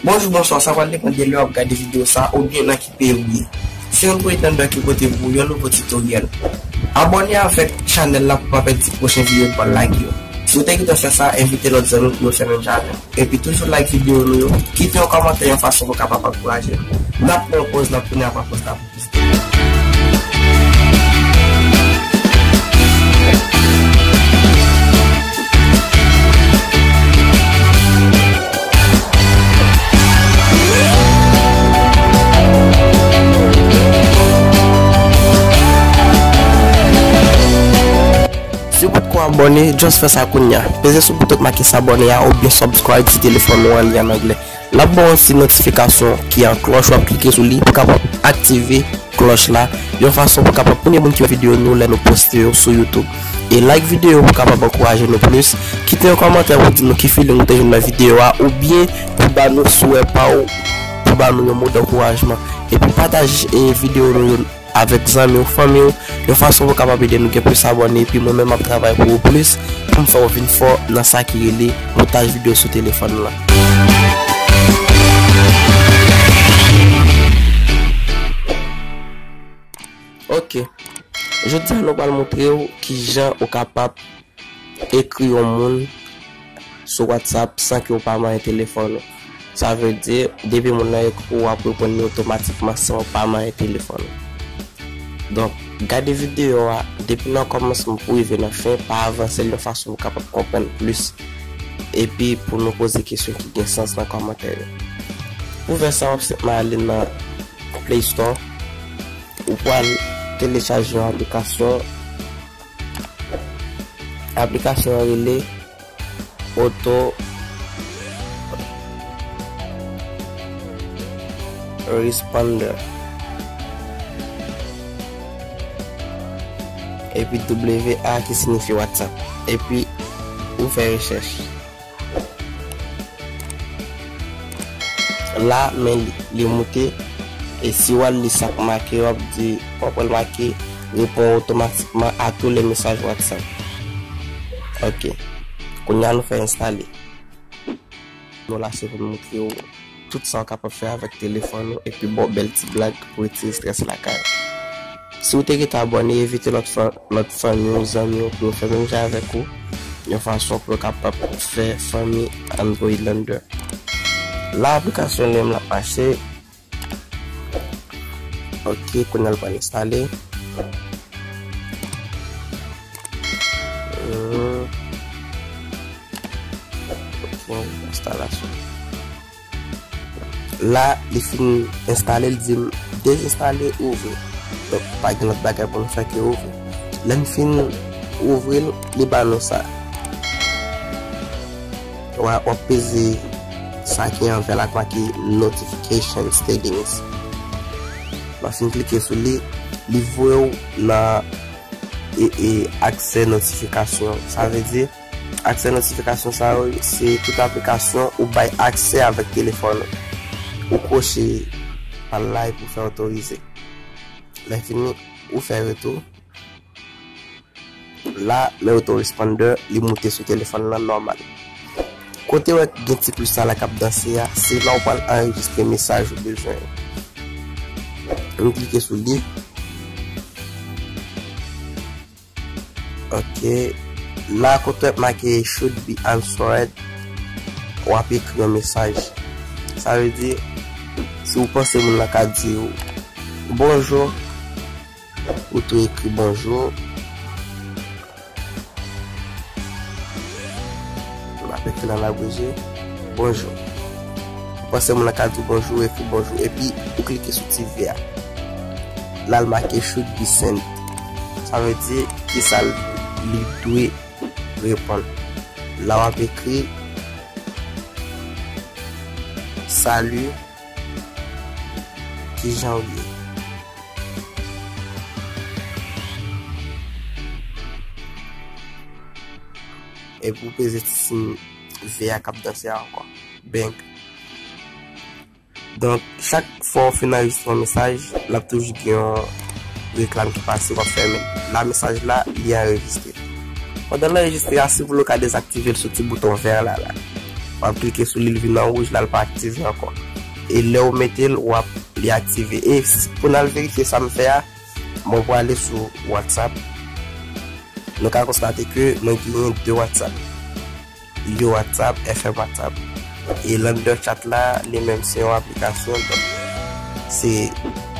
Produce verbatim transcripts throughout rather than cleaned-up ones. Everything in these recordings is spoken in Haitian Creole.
Bonjou, bonswa, sa pral depann de lè w ap gade videyo sa a oubyen nan ki peyi w ye. Se Android Lander ki pote pou ou yon nouvo titoryèl. Abòne avèk chanèl la pou pa pèdi pwochen videyo n pral lage yo. Si w te gentan fè sa, envite lòt zanmi w pou yo fè menm jan avè w. Epi toujou like videyo nou yo, kite yon kòmantè yon fason pou w kapab ankouraje nou. N ap pran yon pòz, n ap tounen apre pòz la pou plis detay. Si w potko abòne, just fè sa kounye a. Peze sou bouton k make s'abonner a oubyen subscribe si telefòn ou an li an anglè. L ap ba w yon ti notifikasyon ki an klòch, w ap klike sou li pou w kapab aktive klòch la, yon fason pou w kapab premye moun ki wè videyo nou lè nou poste yo sou YouTube. E like videyo pou w kapab ankouraje nou plis. Kite yon kòmantè pou w di nou ki feeling ou te jwenn nan videyo a, oubyen pou w ba nou swè pa w, pou w ba nou yon mo d'ankourajman. Epi pataje, e, videyo nou yo avèk zanmi w, fanmi w, yon fason pou w kapab ede nou gen plis abòne, epi mwen menm m ap travay pou ou plis, pou m fè w vin fò nan sa ki rele montaj videyo sou telefòn lan. Ok. Jodi a, nou pral montre w kijan ou kapab ekri yon moun sou WhatsApp san ke w pa manyen telefòn ou. Sa vle di, depi moun nan ekri w, w ap reponn li otomatikman san w pa manyen telefòn ou. Donk, gade videyo a depi nan kòmansman pou rive nan fen, pa avanse l yon fason pou w kapab konprann plis. Epi pou nou poze kesyon ki gen sans nan kòmantè yo. Pou fè sa, w ap senpman ale nan Play Store. Ou pral telechaje yon aplikasyon. Aplikasyon an rele Auto Responder. Epi W A ki siyifi WhatsApp. Epi ou fè rechèch. La, men li, li moute. E si w al li sa k make, w ap di, w ap wè l make, répond automatiquement à tous les messages WhatsApp. Ok. Kounye a nou fè enstale. Nou la se pou n montre w tout sa w kapab fè avèk telefòn ou epi ba w bèl ti blag pou retire estrès lakay ou. Si w te gentan abòne, envite lòt fan-, lòt fanmi w, zanmi w pou yo fè menm jan avèk ou, yon fason pou yo kapab fè fanmi Android Lander. La aplikasyon li menm l ap mache. Ok, kounye a l pral enstale. Hmm. Ok, enstalasyon. La, li fin enstale, li di m dezenstale, ouvri. Donk, pa gen lòt bagay pou nou fè ke ouvri. Lè n fin ouvri l, li ba nou sa. W a, w ap peze sa ki anvè la k make notification settings. Lè w fin klike sou li, li voye w nan, e, e, aksè notifikasyon. Sa vle di, aksè notifikasyon sa yo, se tout aplikasyon ou bay aksè avèk telefòn ou. Ou kwoche pa l la epi w fè otorize. Lè fini, ou fè retou. La, men autoresponder, li moute sou telefòn lan nòmal. Kote w wè gen ti plis sa la k ap danse a, se la w pral anrejistre mesaj ou bezwen yo. M klike sou li. Ok. La, kote w wè make should be answered, w ap ekri yon mesaj. Sa vle di, si w panse moun nan ka di w bonjou, ou tou ekri bonjou. M ap ekri nan labreje, bonjou. Ou panse moun nan ka di w bonjou, ekri bonjou. Epi, ou klike sou ti V a. La, l make should be sent. Sa vle di, kisa l, li dwe reponn. La, w ap ekri, salut, kijan w ye? Epi w peze ti siy V a k ap danse a ankò. Bang. Donk, chak fwa w fin anrejistre yon mesaj, l ap toujou gen yon reklam ki pase, w ap fèmen. La, mesaj la, li anrejistre. Pandan l anrejistre a, si w vle, w ka dezaktive l sou ti bouton vè la, la. W ap klike sou li, l vin an wouj la, l pa aktive ankò. E lè w mete l, w ap li aktive. E s- pou n al verifye sa m fè a, mwen prale sou WhatsApp. Nou ka konstate ke mwen genyen de WhatsApp. Yo WhatsApp, F M WhatsApp. E Lander Chat la, li menm se yon aplikasyon, donk se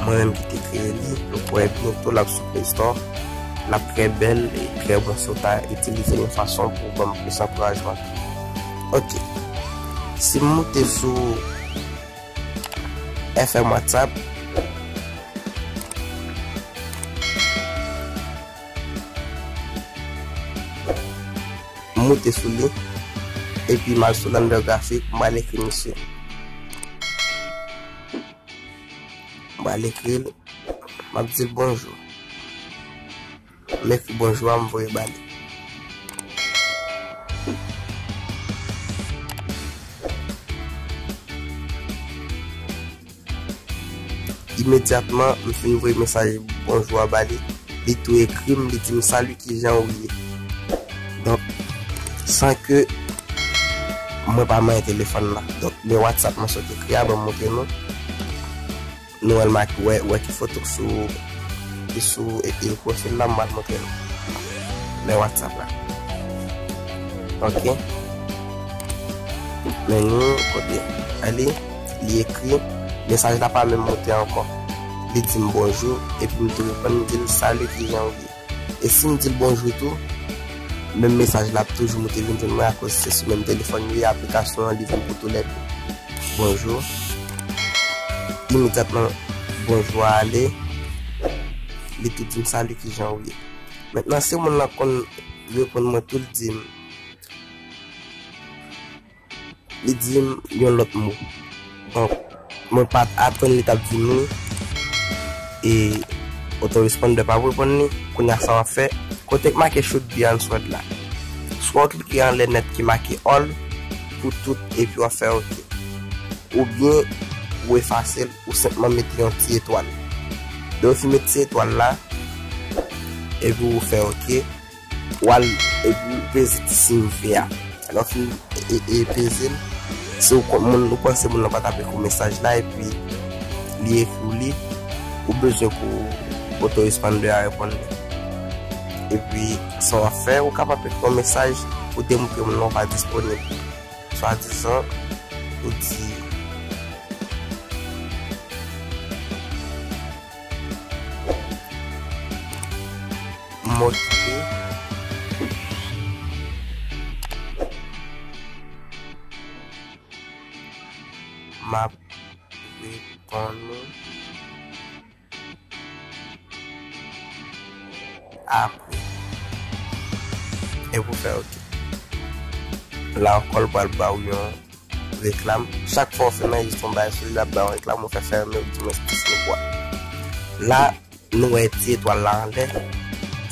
mwen menm ki te kreye li. Nou kwè byento l ap sou Play Store. L ap trè bèl e trè bon si w ta itilize l yon fason pou ban m plis ankourajman. Ok. Si m moute sou F M WhatsApp, m moute sou li, epi m al sou Lander Graphic, m al ekri misye. M al ekri l, m ap di l bonjou. M ekri bonjou a, m voye ba li. Imedyatman, m fin voye mesaj bonjou a ba li, li tou ekri m, li di m salut, kijan ou ye? Donk, san ke mwen pa manyen telefòn nan. Donk, men WhatsApp mwen sot ekri a, ban m montre nou. Nou wè l make, wè, wè ki foto k sou, ki sou e, e, pwofil la, m pral montre nou. Men WhatsApp la. Ok. Men nou kote. Ale, li ekri. Mesaj la pa menm monte ankò. Li di m bonjou, epi m tou reponn, m di l salut, kijan ou ye? E si m di l bonjou tou, menm mesaj la ap toujou moute vin jwenn mwen, akoz se sou menm telefòn li ye, aplikasyon an li vin pou toulède. Bonjou. Imedyatman, bonjou a ale. Li tou di m salut, kijan ou ye? Mentnan, si moun nan konn reponn mwen tou, l di m, li di m yon lòt mo. Donk, mwen pa t atann li t ap di m li. E autoresponder pa reponn li. Kounye a sa w ap fè, kote k make should be answered la, swa w klike anlè nèt ki make all pou tout epi w ap fè ok. Oubyen ou efase l, ou senpman mete yon ti etwal. Lè w fin met ti etwal la, epi ou fè ok, w al, epi w peze ti siy vè a. Lè w fin e, e, e peze l, si w kon- moun, ou panse moun nan pa t ap ekri w mesaj la, epi li ekri w li, ou bezwen pou autoresponder a reponn li. Epi, sa w ap fè, ou kapab ekri yon mesaj pou demontre moun nan w pa disponib. Swadizan, ou di, m okipe. M ap reponn ou apre. Epi w fè ok. La ankò, l pral ba w yon reklam. Chak fwa w fin anrejistre yon bagay sou li, l ap ba w reklam, ou fè fèmen, ou di mwen Disney bwa. La, nou wè ti etwal la anlè.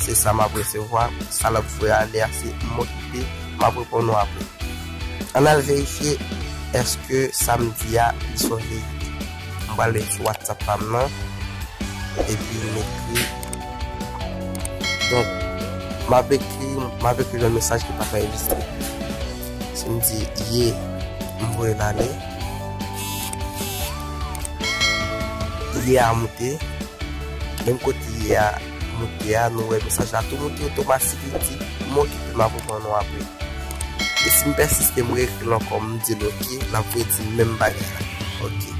Se sa m ap resevwa. Sa l ap voye ale a, se m okipe, m ap reponn ou apre. Ann al verifye èske sa m di a, li se yon verite. M pral verifye WhatsApp pa m nan. Epi m ekri. Donk, m ap ekri, m ap ekri yon mesaj ki pa t anrejistre. Si m di ye, m voye l ale. Ye a moute. Menm kote ye a moute a, nou wè mesaj la tou moute otomatik, li di, m okipe, m ap reponn ou apre. E si m pèsiste, m reekri l ankò, m di l oke, l ap voye di m menm bagay la. Oke.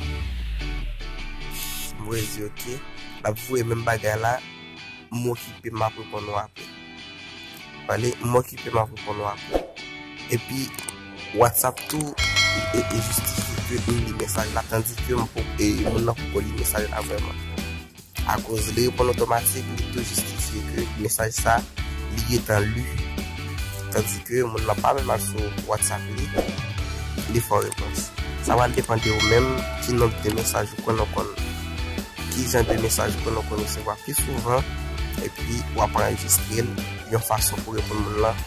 M voye di oke, l ap voye menm bagay la, m okipe, m ap reponn ou apre. Pale, m okipe, m ap reponn ou apre. Epi, WhatsApp tou, e, e jistifye ke m li mesaj la, tandike m po- e moun nan poko li mesaj la vrèman. Akoz li reponn otomatik, li tou jistifye ke mesaj sa, li gentan li. Tandike moun nan pa menm al sou WhatsApp li, li fè w repons. Sa pral depann de ou menm, ki nonb de mesaj ou konn, ou konn, ki jan de mesaj ou konn, ou konn resevwa pi souvan, epi w ap anrejistre l yon fason pou reponn moun lan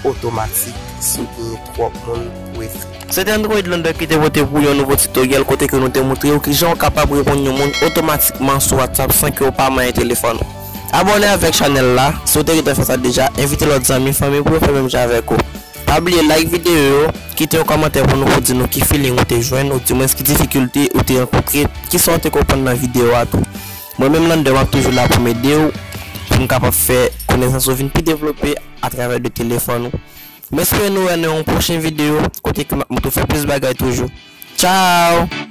otomatik si w genyen twòp moun pou ekri. Se te Android Lander ki te pote pou yon nouvo tutoriel kote ke nou te montre w kijan w kapab reponn yon moun otomatikman sou WhatsApp san ke w pa manyen telefòn ou. Abòne avèk chanèl la, si w te gentan fè sa deja, envite lòt zanmi, fanmi pou yo fè menm jan avèk ou. Pa bliye like videyo yo, kite yon kòmantè pou nou, pou di nou ki feeling ou te jwenn, oudimwens ki difikilte ou te rankontre, kisa w te konprann nan videyo a tou. Mwen menm Lander, m ap toujou la pou m ede w, pou m kapab fè konesans ou vin pi devlope atravè de telefòn ou. M espere nou wè nan yon pwochen videyo, kote ke m ap montre w fè plis bagay toujou. Tchao!